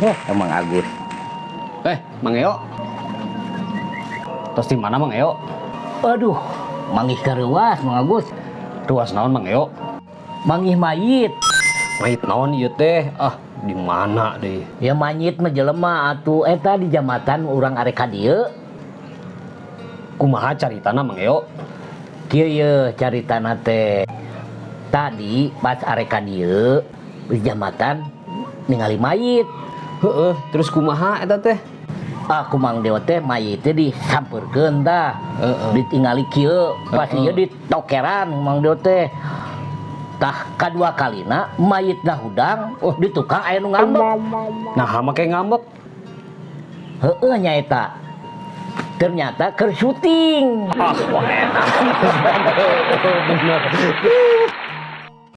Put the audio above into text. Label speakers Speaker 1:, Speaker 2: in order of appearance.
Speaker 1: Emang Agus.
Speaker 2: Eh, Mang Eo. Tos di mana, Mang Eo?
Speaker 1: Aduh, manggih kareuwas, Mang Agus.
Speaker 2: Ruas naon, Mang Eo?
Speaker 1: Manggih mayit.
Speaker 2: Mayit naon ieu teh? Ah, di mana deh?
Speaker 1: Ya mayit mah jelema atuh, eta di jambatan urang arek ka dieu.
Speaker 2: Kumaha caritana, Mang Eo?
Speaker 1: Kieu ye caritana teh. Tadi pas arek ka dieu di jambatan ningali mayit.
Speaker 2: Heeh, terus kumaha eta teh?
Speaker 1: Aku Mang Dewa teh mayit teh disampeurkeun tah. Ditingali kieu, pas ieu ditokeran Mang Dewa teh. Tah kadua kalina mayitna hudang, oh di tukang aya nu ngambek.
Speaker 2: Nah, make ngambek.
Speaker 1: Heeh, nyaeta. Ternyata keur syuting.
Speaker 2: Ah, wah enak. Bener.